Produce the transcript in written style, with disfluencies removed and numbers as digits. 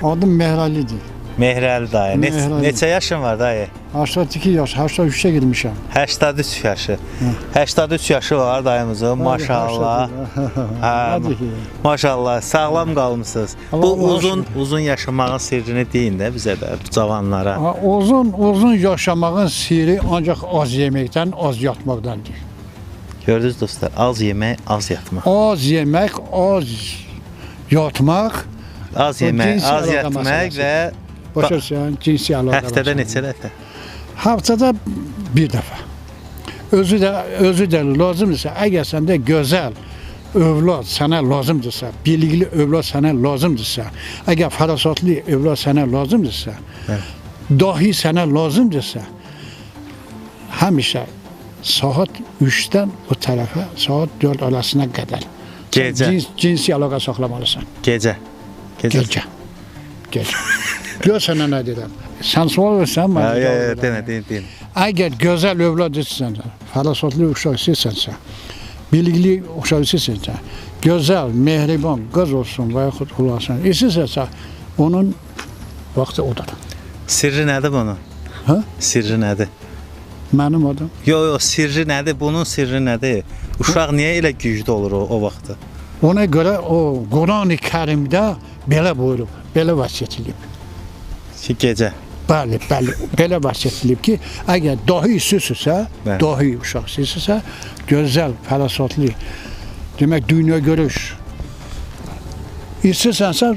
Adım Mehrəlidir. Mehrəli dayı. Mehrəli. Neçə yaşın var dayı? 82 yaş, 83-ə girmişəm. 83 yaşı. 83 yaşı var dayımızın. Maşallah. Hə, Nədir ki? maşallah, sağlam qalmısınız. Bu Allah'a uzun uzun yaşamağın sirrini deyin də bizə də, cavanlara. Ha, uzun uzun yaşamağın sirri ancaq az yeməkdən, az yatmaqdandır. Gördünüz dostlar, az yemək, az yatmaq. Az yemək, az yatmaq, Az Bu yemək, cinsi az əlaqə yatmaq məsələsi. və başa düşürsən, cinsi əlaqə. həftədə neçə dəfə? Haftada bir dəfə. Özü də lazımdırsa, əgər səndə gözəl övlad sənə lazımdırsa, bilikli övlad sənə lazımdırsa, əgər fərasatlı övlad sənə lazımdırsa, dahi sənə lazımdırsa, həmişə saat 3-dən o tərəfə, saat 4 arasına qədər Gecə. Cinsi əlaqə saxlamalısan. Gecə. Gecə. Gecə. Gecə. Gör sənə nə deyirəm. Sən sual versən, mən Hə, də yox, cavab yox, verərəm. demə, deyin, deyin. Əgər gözəl övlad istəyirsənsə, fərasətli uşaq istəyirsənsə, bilikli uşaq istəyirsənsə, gözəl, mehriban qız olsun və yaxud olasın istəyirsənsə, onun vaxtı odur. Sirri nədir bunun? Hə? Sirri nədir? Mənim adım Yox, yox, sirri nədir? Bunun sirri nədir? Uşaq niyə elə güclü olur o vaxtda? Ona görə o Quran-ı Kərimdə belə buyurub, belə vəsiyyət edib. Ki gecə. Bəli, bəli, belə vəsiyyət edib ki, əgər dahi istəyirsinizsə, Bəli. dahi uşaq istəyirsinizsə, gözəl, fərasətli, demək dünya görüş istəyirsənsə.